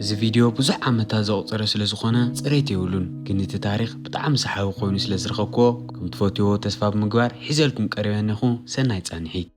እዚ ቪድዮ ብዙሕ ዓመታት ዘቑጸረ ስለ ዝኾነ ጽሬት የብሉን፣ ግን እቲ ታሪኽ ብጣዕሚ ሰሓቢ ኮይኑ ስለ ዝረኸብክዎ ከም ትፈትዎ ተስፋ ብምግባር ሒዘልኩም ቀሪበ ኣለኹ። ሰናይ ጻንሒት።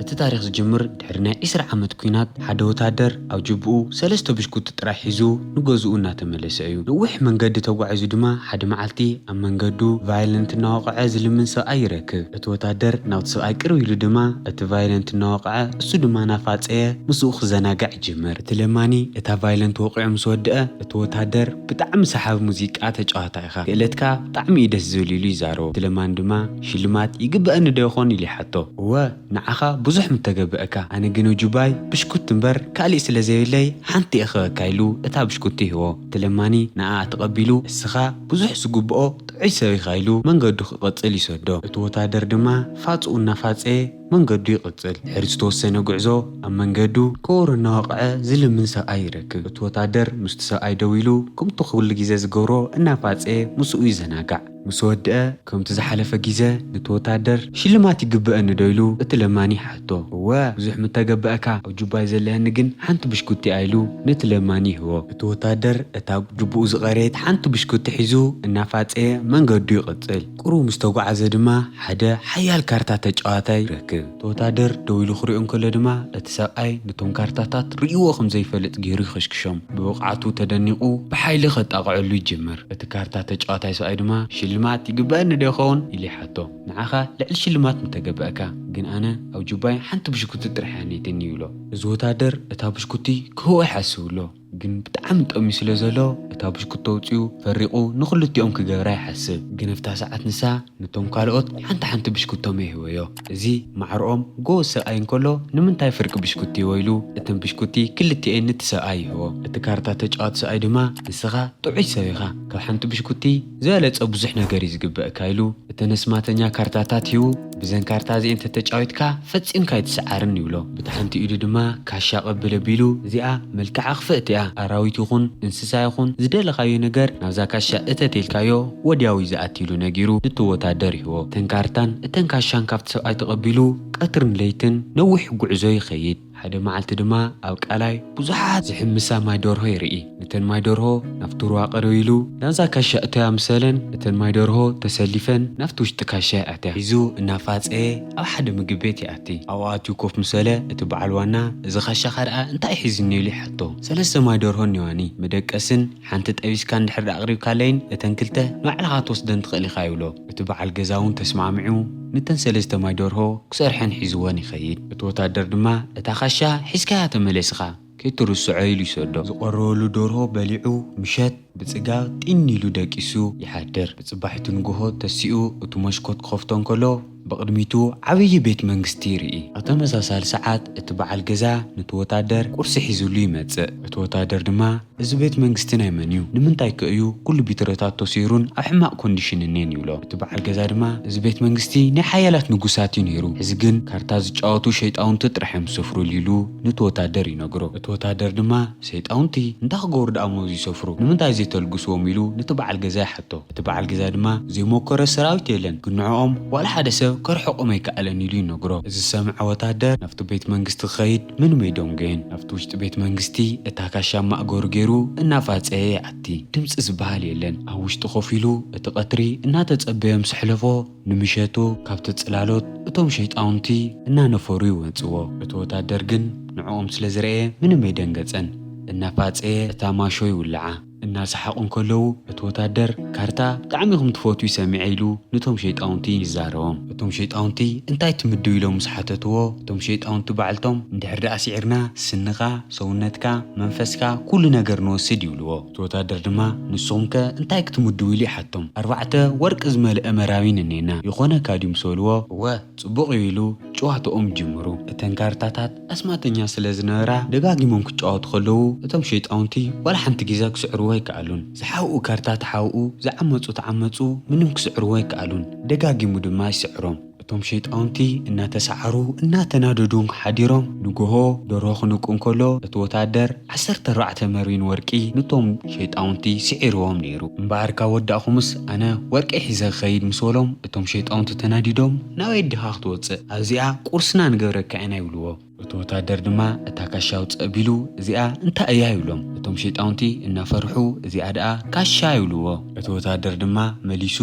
እቲ ታሪኽ ዝጅምር ድሕሪ ናይ ዒስራ ዓመት ኲናት ሓደ ወታደር ኣብ ጅብኡ ሰለስተ ብሽኩቲ ጥራሕ ሒዙ ንገዝኡ እናተመለሰ እዩ። ነዊሕ መንገዲ ተጓዒዙ ድማ ሓደ መዓልቲ ኣብ መንገዱ ቫዮለንት እናወቕዐ ዝልምን ሰብኣይ ይረክብ። እቲ ወታደር ናብቲ ሰብኣይ ቅርብ ኢሉ ድማ እቲ ቫዮለንት እናወቕዐ እሱ ድማ እናፋጸየ ምስኡ ክዘናጋዕ ይጅምር። እቲ ለማኒ እታ ቫዮለንት ወቒዑ ምስ ወድአ እቲ ወታደር ብጣዕሚ ሰሓቢ ሙዚቃ ተጫዋታ ኢኻ፣ ክእለትካ ብጣዕሚ እዩ ደስ ዝብል ኢሉ ይዛረቦ። እቲ ለማኒ ድማ ሽልማት ይግበአኒ ዶ ይኾን ኢሉ ይሓቶ። እወ ንዓኻ ብዙሕ ምተገበእካ፣ ኣነ ግን ጁባይ ብሽኩቲ እምበር ካሊእ ስለ ዘይብለይ ሓንቲ እየ ክህበካ ኢሉ እታ ብሽኩቲ ይህቦ። እቲ ለማኒ ንኣ ተቐቢሉ እስኻ ብዙሕ ዝግብኦ ጥዑይ ሰብ ኢኻ ኢሉ መንገዱ ክቕጽል ይሰዶ። እቲ ወታደር ድማ ፋጽኡ እናፋጸየ መንገዱ ይቕጽል። ድሕሪ ዝተወሰነ ጉዕዞ ኣብ መንገዱ ከበሮ እናወቕዐ ዝልምን ሰብኣይ ይረክብ። እቲ ወታደር ምስቲ ሰብኣይ ደው ኢሉ ከምቲ ኩሉ ግዜ ዝገብሮ እናፋጸየ ምስኡ ይዘናጋዕ። ምስ ወድአ ከምቲ ዝሓለፈ ግዜ ነቲ ወታደር ሽልማት ይግበአኒ ዶ ኢሉ እቲ ለማኒ ይሓቶ። እወ ብዙሕ ምተገበእካ፣ ኣብ ጁባይ ዘለኒ ግን ሓንቲ ብሽኩቲ እያ ኢሉ ነቲ ለማኒ ይህቦ። እቲ ወታደር እታ ጅቡኡ ዝቐረየት ሓንቲ ብሽኩቲ ሒዙ እናፋጸየ መንገዱ ይቕጽል። ቁሩብ ምስ ተጓዓዘ ድማ ሓደ ሓያል ካርታ ተጫዋታይ ይረክብ። እቲ ወታደር ደው ኢሉ ክሪኦ እንከሎ ድማ እቲ ሰብኣይ ነቶም ካርታታት ርእይዎ ከም ዘይፈልጥ ገይሩ ይኸሽክሾም። ብብቕዓቱ ተደኒቑ ብሓይሊ ከጣቕዐሉ ይጅምር። እቲ ካርታ ተጫዋታይ ሰብኣይ ድማ ሽልማት ይግበአኒ ዶ ይኸውን ኢሉ ይሓቶ። ንዓኻ ልዕሊ ሽልማት ምተገበእካ፣ ግን ኣነ ኣብ ጁባይ ሓንቲ ብሽኩቲ ጥራሕ እያ ኔትኒ ይብሎ። እዚ ወታደር እታ ብሽኩቲ ክህቦ ይሓስብ ኣሎ። ግን ብጣዕሚ ጠምዩ ስለ ዘሎ እታ ብሽኩቲ ኣውፂኡ ፈሪቑ ንኽልቲኦም ክገብራ ይሓስብ። ግን ኣብታ ሰዓት ንሳ ነቶም ካልኦት ሓንቲ ሓንቲ ብሽኩቶም ይህበዮ። እዚ ማዕርኦም ጎበዝ ሰብኣይ እንከሎ ንምንታይ ፍርቂ ብሽኩቲ ይህቦ ኢሉ እተን ብሽኩቲ ክልቲኤን ንቲ ሰብኣይ ይህቦ። እቲ ካርታ ተጫዋቲ ሰብኣይ ድማ ንስኻ ጥዑይ ሰብ ኢኻ፣ ካብ ሓንቲ ብሽኩቲ ዝበለጸ ብዙሕ ነገር እዩ ዝግበእካ ኢሉ እተን ኣስማተኛ ካርታታት ሂቡ ብዘን ካርታ እዚኤን ተተጫዊትካ ፈጺምካ ኣይትስዓርን ይብሎ። ብቲ ሓንቲ ኢዱ ድማ ካሻ ቀብል ኣቢሉ እዚኣ መልክዓ ክፍእቲ እያ፣ ኣራዊት ይኹን እንስሳ ይኹን ዝደለኻዮ ነገር ናብዛ ካሻ እተት ኢልካዮ ወዲያው እዩ ዝኣቲ ኢሉ ነጊሩ ንቲ ወታደር ይህቦ። እተን ካርታን እተን ካሻን ካብቲ ሰብኣይ ተቐቢሉ ቀትርን ለይትን ነዊሕ ጉዕዞ ይኸይድ። ሓደ መዓልቲ ድማ ኣብ ቃላይ ብዙሓት ዝሕምሳ ማይ ደርሆ ይርኢ። ነተን ማይ ደርሆ ናብቲ ሩባ ቀረብ ኢሉ ናብዛ ካሻ እቶያ ምሰለን እተን ማይ ደርሆ ተሰሊፈን ናብቲ ውሽጢ ካሻ ይኣትያ። ሒዙ እናፋጸየ ኣብ ሓደ ምግቢ ቤት ይኣቲ። ኣብኡ ኣትዩ ኮፍ ምሰለ እቲ በዓል ዋና እዚ ካሻኻ ደኣ እንታይ ሒዝኒ ኢሉ ይሓቶ። ሰለስተ ማይ ደርሆ እኒዋኒ፣ መደቀስን ሓንቲ ጠቢስካ እንድሕር ኣቕሪብካለይን እተን ክልተ ንባዕልኻ ትወስደን ትኽእል ኢኻ ይብሎ። እቲ በዓል ገዛ እውን ተስማዕሚዑ ነተን ሰለስተ ማይ ደርሆ ክሰርሐን ሒዝወን ይኸይድ። እቲ ወታደር ድማ እታ ካሻ ሒዝካያ ተመለስኻ ከይትርስዖ ኢሉ ይሰዶ። ዝቐረበሉ ደርሆ በሊዑ ምሸት ብጽጋብ ጢን ኢሉ ደቂሱ ይሓድር። ብጽባሒቱ ንግሆ ተሲኡ እቲ መስኮት ክኸፍቶ እንከሎ ብቕድሚቱ ዓብዪ ቤት መንግስቲ ይርኢ። ኣብ ተመሳሳሊ ሰዓት እቲ በዓል ገዛ ነቲ ወታደር ቁርሲ ሒዙሉ ይመጽእ። እቲ ወታደር ድማ እዚ ቤት መንግስቲ ናይ መን እዩ? ንምንታይ ከ እዩ ኩሉ ቢትሮታት ተሲሩን ኣብ ሕማቕ ኮንዲሽን እኔን ይብሎ። እቲ በዓል ገዛ ድማ እዚ ቤት መንግስቲ ናይ ሓያላት ንጉሳት እዩ ነይሩ፣ ሕዚ ግን ካርታ ዝጫወቱ ሸይጣውንቲ ጥራሕ እዮም ዝሰፍሩሉ ኢሉ ነቲ ወታደር ይነግሮ። እቲ ወታደር ድማ ሰይጣውንቲ እንታይ ክገብሩ ደኣ እሞ ኣብዚ ይሰፍሩ? ንምንታይ ዘይተልግስዎም ኢሉ ነቲ በዓል ገዛ ይሓቶ። እቲ በዓል ገዛ ድማ ዘይመኮረ ሰራዊት የለን፣ ግን ንዕኦም ዋላ ሓደ ሰብ ከርሕቖም ኣይከኣለን ኢሉ ይነግሮ። እዚ ዝሰምዐ ወታደር ናብቲ ቤት መንግስቲ ክኸይድ ምንም ኣይደንጎየን። ናብቲ ውሽጢ ቤት መንግስቲ እታ ካሻ ማእገሩ ገይሩ እናፋጸየ ይኣቲ። ድምፂ ዝበሃል የለን። ኣብ ውሽጢ ኮፍ ኢሉ እቲ ቀትሪ እናተጸበየ ምስ ሕለፎ ንምሸቱ ካብቲ ጽላሎት እቶም ሸይጣውንቲ እናነፈሩ ይወጽዎ። እቲ ወታደር ግን ንዕኦም ስለ ዝረኣየ ምንም ኣይደንገጸን። እናፋጸየ እታ ማሾ ይውልዓ። እናሰሓቑ እንከለዉ እቲ ወታደር ካርታ ብጣዕሚ ኢኹም ትፈትዩ ሰሚዐ ኢሉ ነቶም ሸይጣውንቲ ይዛረቦም። እቶም ሸይጣውንቲ እንታይ ትምድቡ ኢሎም ምስ ሓተትዎ እቶም ሸይጣውንቲ ባዕልቶም እንድሕር ደኣ ስዒርና ስንኻ፣ ሰውነትካ፣ መንፈስካ፣ ኩሉ ነገር ንወስድ ይብልዎ። እቲ ወታደር ድማ ንስኹምከ እንታይ ክትምድቡ ኢሉ ይሓቶም። ኣርባዕተ ወርቂ ዝመልአ መራቢን እኔና ይኾነካ ድዩ ምስ በልዎ እወ ጽቡቕ እዩ ኢሉ ጨዋታኦም ይጅምሩ። እተን ካርታታት ኣስማተኛ ስለ ዝነበራ ደጋጊሞም ክጫወቱ ከለዉ እቶም ሸይጣውንቲ ዋላ ሓንቲ ግዜ ክስዕርዎ ኣይከኣሉን። ዝሓብኡ ካርታ ተሓብኡ፣ ዝዓመፁ ተዓመፁ ምንም ክስዕርዎ ኣይከኣሉን። ደጋጊሙ ድማ ይስዕሮም። እቲ እቶም ሸይጣውንቲ እናተሰዓሩ እናተናደዱ ሓዲሮም፣ ንጎሆ ደርሆ ክንቁ እንከሎ፣ እቲ ወታደር ዓሰርተ ኣርባዕተ መርቢን ወርቂ ነቶም ሸይጣውንቲ ስዒርዎም ነይሩ። "እምበኣር ካብ ወዳእኹምስ ኣነ ወርቂ ሒዘ ክኸይድ" ምስ በሎም፣ እቶም ሸይጣውንቲ ተናዲዶም፣ "ናበይ ዲኻ ክትወፅእ? ኣብዚኣ ቁርስና ንገብረካ ኢና" ይብልዎ። እቲ ወታደር ድማ፣ "እታ ካሻ ውፅእ" ቢሉ፣ "እዚኣ እንታይ እያ?" ይብሎም። እቶም ሸይጣውንቲ እናፈርሑ፣ "እዚኣ ደኣ ካሻ" ይብልዎ። እቲ ወታደር ድማ መሊሱ፣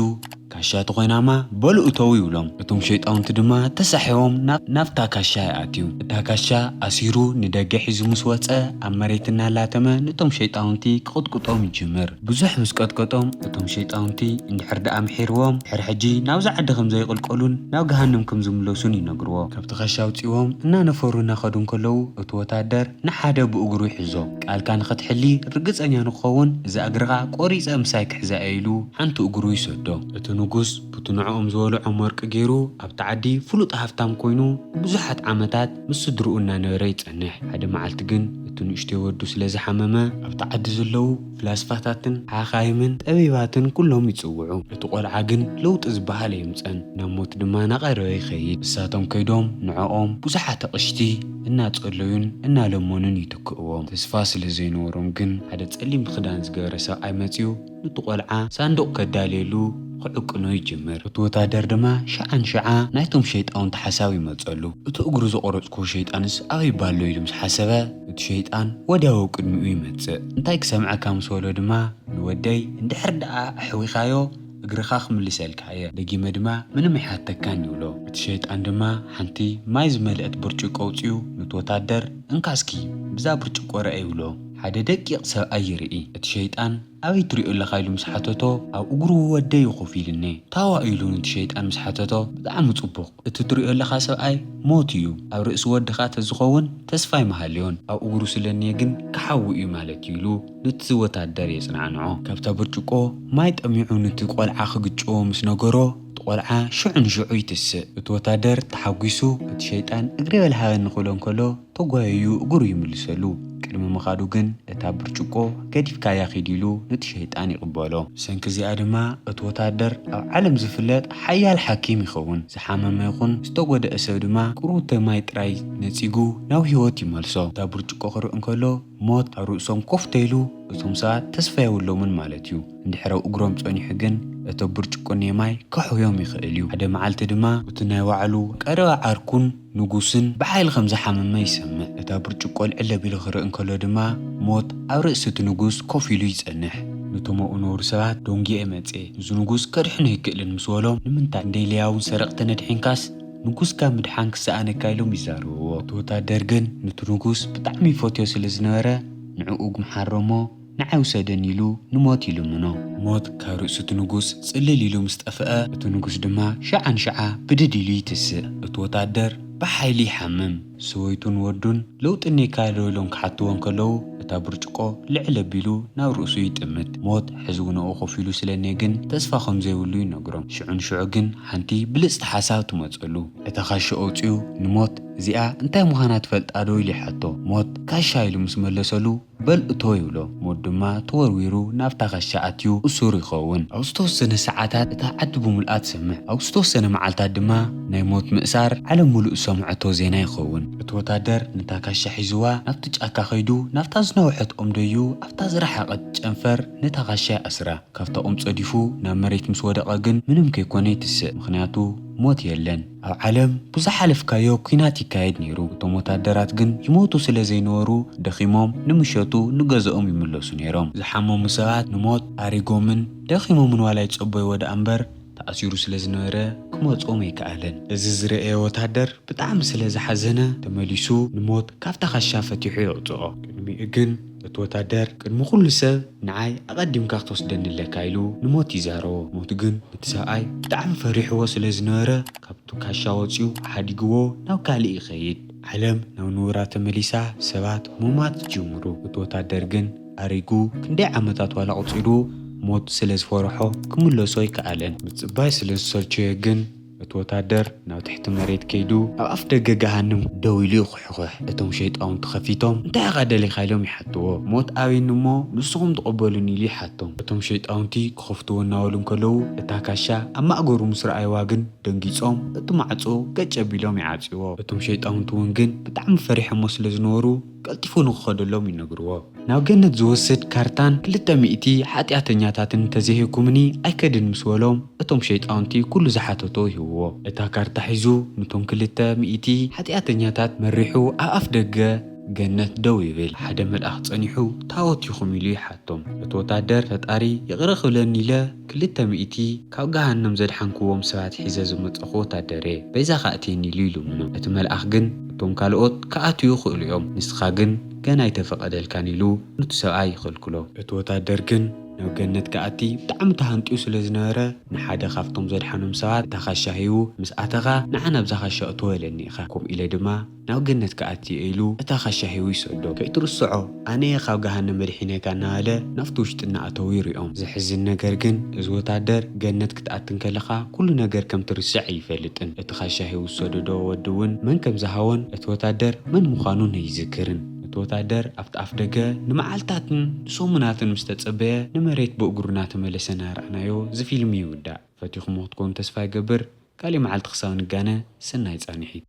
"ካሻ ተኾይናማ በሉ እተው" ይብሎም። እቶም ሸይጣውንቲ ድማ ተሳሒቦም ናብ፣ ናብታ ካሻ ይኣትዩ። እታ ካሻ ኣሲሩ ንደገ ሒዙ ምስ ወፀ፣ ኣብ መሬት እናላተመ ነቶም ሸይጣውንቲ ክቕጥቅጦም ይጅምር። ብዙሕ ምስ ቀጥቀጦም፣ እቶም ሸይጣውንቲ እንድሕር ደኣ ምሒርዎም፣ ድሕሪ ሕጂ ናብዚ ዓዲ ከም ዘይቕልቀሉን ናብ ገሃነም ከም ዝምለሱን ይነግርዎ። ካብቲ ካሻ ኣውፂዎም እናነፈሩ እናኸዱ እንከለዉ፣ እቲ ወታደር ንሓደ ብእግሩ ይሕዞ። "ቃልካ ንኸትሕሊ ርግጸኛ ንክኸውን፣ እዛ እግርኻ ቆሪጸ ምሳይ ክሕዛ እየ" ኢሉ ሓንቲ እግሩ ይሰዶ። እቲ ንጉስ፣ ብቲ ንዕኦም ዝበልዖም ወርቂ ገይሩ፣ ኣብቲ ዓዲ ፍሉጥ ሃፍታም ኮይኑ፣ ብዙሓት ዓመታት ምስ ስድርኡ እናነበረ ይጸንሕ። ሓደ መዓልቲ ግን፣ እቲ ንእሽተይ ወዱ ስለ ዝሓመመ፣ ኣብቲ ዓዲ ዘለዉ ፍላስፋታትን ሓኻይምን ጠቢባትን ኩሎም ይጽውዑ። እቲ ቆልዓ ግን ለውጢ ዝበሃል ኣየምጸን። ናብ ሞት ድማ እናቐረበ ይኸይድ። ንሳቶም ከይዶም ንዕኦም ብዙሓት ኣቕሽቲ እናጸለዩን እናለመኑን ይትክእዎም። ተስፋ ስለ ዘይነበሮም ግን፣ ሓደ ጸሊም ክዳን ዝገበረ ሰብኣይ መጺኡ፣ ነቲ ቆልዓ ሳንዱቕ ከዳልየሉ ክዕቅኖ ይጅምር። እቲ ወታደር ድማ ሽዓ ንሽዓ ናይቶም ሸይጣውንቲ ሓሳብ ይመጸሉ። "እቲ እግሩ ዝቖረጽኩዎ ሸይጣንስ ኣበይ ባሎ?" ኢሉ ምስ ሓሰበ፣ እቲ ሸይጣን ወዲያው ኣብ ቅድሚኡ ይመጽእ። "እንታይ ክሰምዐካ?" ምስ በሎ ድማ፣ "ንወደይ እንድሕር ደኣ ኣሕዊኻዮ፣ እግርኻ ክምልሰልካ እየ። ደጊመ ድማ ምንም ኣይሓተካን" ይብሎ። እቲ ሸይጣን ድማ ሓንቲ ማይ ዝመልአት ብርጭቆ ኣውጺኡ፣ ነቲ ወታደር፣ "እንካ እስኪ ብዛ ብርጭቆ ርኣ" ይብሎ። ሓደ ደቂቕ ሰብኣይ ይርኢ። እቲ ሸይጣን፣ "ኣበይ ትሪኦ ኣለኻ?" ኢሉ ምስ ሓተቶ፣ "ኣብ እግሩ ወደይ እዩ ኮፍ ኢሉኒ። ታዋ?" ኢሉ ነቲ ሸይጣን ምስ ሓተቶ፣ "ብጣዕሚ ጽቡቕ። እቲ ትሪኦ ኣለኻ ሰብኣይ ሞት እዩ። ኣብ ርእሲ ወድኻ ተዝኸውን ተስፋ ኣይምሃለዮን። ኣብ እግሩ ስለ እኒኤ ግን ክሓዊ እዩ ማለት እዩ" ኢሉ ነቲ ወታደር የጽናዕንዖ። ካብታ ብርጭቆ ማይ ጠሚዑ ነቲ ቆልዓ ክግጭዎ ምስ ነገሮ፣ እቲ ቆልዓ ሽዑ ንሽዑ ይትስእ። እቲ ወታደር ተሓጒሱ፣ እቲ ሸይጣን እግሪ በል ሃበኒ ክብሎ እንከሎ፣ ተጓይዩ እግሩ ይምልሰሉ። ቅድሚ ምኻዱ ግን፣ "እታ ብርጭቆ ገዲፍካያ ኪድ" ኢሉ ነቲ ሸይጣን ይቕበሎ። ብሰንኪ እዚኣ ድማ፣ እቲ ወታደር ኣብ ዓለም ዝፍለጥ ሓያል ሓኪም ይኸውን። ዝሓመመ ይኹን ዝተጎድአ ሰብ ድማ፣ ቁሩብ ማይ ጥራይ ነጺጉ ናብ ህይወት ይመልሶ። እታ ብርጭቆ ክርኢ እንከሎ፣ ሞት ኣብ ርእሶም ኮፍ ተይሉ፣ እቶም ሰባት ተስፋ የብሎምን ማለት እዩ። እንድሕር ኣብ እግሮም ጸኒሑ ግን፣ እቲ ብርጭቆ ናይ ማይ ከሕውዮም ይኽእል እዩ። ሓደ መዓልቲ ድማ፣ እቲ ናይ ባዕሉ ቀረባ ዓርኩን ንጉስን ብሓይሊ ከም ዝሓመመ ይሰምዕ። እታ ብርጭቆ ልዕል ኣቢሉ ክርኢ እንከሎ ድማ፣ ሞት ኣብ ርእሲ እቲ ንጉስ ኮፍ ኢሉ ይጸንሕ። ነቶም ኣብኡ ነበሩ ሰባት ደንጊየ መጽየ፣ እዚ ንጉስ ከድሕኖ ኣይክእልን ምስ በሎም፣ "ንምንታይ እንደ ኤልያውን ሰረቕትን ኣድሒንካስ ንጉስካ ምድሓን ክሰኣነካ?" ኢሎም ይዛረብዎ። እቲ ወታደር ግን ነቲ ንጉስ ብጣዕሚ ይፈትዮ ስለ ዝነበረ፣ ንዕኡ ምሓረሞ፣ "ንዓይ ውሰደኒ" ኢሉ ንሞት ይልምኖ። ሞት ካብ ርእሲ እቲ ንጉስ ጽልል ኢሉ ምስ ጠፍአ፣ እቲ ንጉስ ድማ ሽዓ ንሽዓ ብድድ ኢሉ ይትስእ። እቲ ወታደር ብሓይሊ ይሓምም። ሰበይቱን ወዱን ለውጢ እኒኤካ ዶ ኢሎም ክሓትዎ እንከለዉ፣ እታ ብርጭቆ ልዕል ኣቢሉ ናብ ርእሱ ይጥምት። ሞት ሕዚ እውን ኣብኡ ኮፍ ኢሉ ስለ እኒኤ ግን ተስፋ ከም ዘይብሉ ይነግሮም። ሽዑ ንሽዑ ግን ሓንቲ ብልጽቲ ሓሳብ ትመጸሉ። እታ ካሾ ኣውጺኡ ንሞት፣ "እዚኣ እንታይ ምዃና ትፈልጣ ዶ?" ኢሉ ይሓቶ። ሞት፣ "ካሻ" ኢሉ ምስ መለሰሉ፣ "በል እቶ" ይብሎ። ሞት ድማ ተወርዊሩ ናብታ ካሻ ኣትዩ እሱር ይኸውን። ኣብ ዝተወሰነ ሰዓታት እታ ዓዲ ብምልኣ ትሰምዕ። ኣብ ዝተወሰነ መዓልታት ድማ ናይ ሞት ምእሳር ዓለም ምሉእ ዝሰምዐቶ ዜና ይኸውን። እቲ ወታደር ነታ ካሻ ሒዝዋ ናብቲ ጫካ ከይዱ፣ ናብታ ዝነውሐት ኦም ደዩ ኣብታ ዝረሓቐት ጨንፈር ነታ ካሻ ይኣስራ። ካብታ ኦም ጸዲፉ ናብ መሬት ምስ ወደቐ ግን ምንም ከይኮነ ይትስእ፣ ምኽንያቱ ሞት የለን። ኣብ ዓለም ብዝሓለፍካዮ ኲናት ይካየድ ነይሩ። እቶም ወታደራት ግን ይሞቱ ስለ ዘይነበሩ ደኺሞም ንምሸቱ ንገዝኦም ይምለሱ ነይሮም። ዝሓመሙ ሰባት ንሞት ኣሪጎምን ደኺሞምን ዋላ ይጸበይዎ ደኣ እምበር ተኣሲሩ ስለ ዝነበረ ክመጽኦም ኣይከኣለን። እዚ ዝረኣየ ወታደር ብጣዕሚ ስለ ዝሓዘነ ተመሊሱ ንሞት ካብታ ካሻ ፈቲሑ የውጽኦ። ቅድሚኡ ግን እቲ ወታደር ቅድሚ ኩሉ ሰብ ንዓይ ኣቐዲምካ ክትወስደኒ ኣለካ ኢሉ ንሞት ይዛረቦ። ሞት ግን እቲ ሰብኣይ ብጣዕሚ ፈሪሕዎ ስለ ዝነበረ ካብቲ ካሻ ወጺኡ ሓዲግዎ ናብ ካልእ ይኸይድ። ዓለም ናብ ንቡራ ተመሊሳ ሰባት ምማት ይጅምሩ። እቲ ወታደር ግን ኣሪጉ ክንደይ ዓመታት ዋላ ኣቑጺሩ ሞት ስለ ዝፈርሖ ክምለሶ ኣይከኣለን። ምጽባይ ስለ ዝሰልቸዮ ግን እቲ ወታደር ናብ ትሕቲ መሬት ከይዱ ኣብ ኣፍ ደገ ገሃንም ደው ኢሉ ይኹሕኹሕ። እቶም ሸይጣውንቲ ከፊቶም፣ "እንታይ ኢኻ ደሊኻ?" ኢሎም ይሓትዎ። "ሞት ኣበይኒ እሞ ንስኹም ትቕበሉኒ?" ኢሉ ይሓቶም። እቶም ሸይጣውንቲ ክኸፍትዎ እናበሉ እንከለዉ፣ እታ ካሻ ኣብ ማእገሩ ምስ ረኣይዋ ግን ደንጊጾም፣ እቲ ማዕጾ ገጭ ኣቢሎም ይዓጽይዎ። እቶም ሸይጣውንቲ እውን ግን ብጣዕሚ ፈሪሖሞ ስለ ዝነበሩ፣ ቀልጢፉ ንክኸደሎም ይነግርዎ። ናብ ገነት ዝወስድ ካርታን ክልተ ሚእቲ ሓጢኣተኛታትን እንተዘይህኩምኒ ኣይከድን ምስ በሎም፣ እቶም ሸይጣውንቲ ኩሉ ዝሓተቶ ይህብዎ። እታ ካርታ ሒዙ፣ ንቶም ክልተ ሚእቲ ሓጢኣተኛታት መሪሑ ኣብ ኣፍ ደገ ገነት ደው ይብል። ሓደ መልኣኽ ጸኒሑ፣ "ታቦት ኢኹም?" ኢሉ ይሓቶም። እቲ ወታደር፣ "ፈጣሪ ይቕረ ክብለኒ ኢለ ክልተ ሚእቲ ካብ ገሃነም ዘድሓንክዎም ሰባት ሒዘ ዝመጸኹ ወታደር እየ። በይዛኻ ኣእትየኒ?" ኢሉ ይልምኖ። እቲ መልኣኽ ግን፣ "እቶም ካልኦት ክኣትዩ ይኽእሉ እዮም፣ ንስኻ ግን ገና ኣይተፈቐደልካን" ኢሉ ነቲ ሰብኣይ ይኸልክሎ። እቲ ወታደር ግን ናብ ገነት ክኣቲ ብጣዕሚ ተሃንጥዩ ስለ ዝነበረ፣ ንሓደ ካብቶም ዘድሓኖም ሰባት እታ ካሻ ሂቡ፣ "ምስ ኣተኻ ንዓ ናብዛ ካሻ እቶ በለኒ ኢኻ፣ ከምኡ ኢለ ድማ ናብ ገነት ክኣቲ እየ" ኢሉ እታ ካሻ ሂቡ ይሰዶ። "ከይትርስዖ፣ ኣነ እየ ካብ ገሃነም መድሒነካ" እናበለ ናብቲ ውሽጢ እናኣተዉ ይሪኦም። ዘሕዝን ነገር ግን፣ እዚ ወታደር ገነት ክትኣቲ እንከለኻ ኩሉ ነገር ከም ትርስዕ ኣይፈልጥን። እቲ ካሻ ሂቡ ዝሰደዶ ወዲ እውን መን ከም ዝሃቦን እቲ ወታደር መን ምዃኑን ኣይዝክርን። እቲ ወታደር ኣብቲ ኣፍ ደገ ንመዓልታትን ንሰሙናትን ምስ ተጸበየ፣ ንመሬት ብእግሩ እናተመለሰ እናረኣናዮ እዚ ፊልም ይውዳእ። ፈቲኹሞ ክትኮኑ ተስፋ ይገብር። ካልእ መዓልቲ ክሳብ ንጋነ፣ ሰናይ ጻንሒት።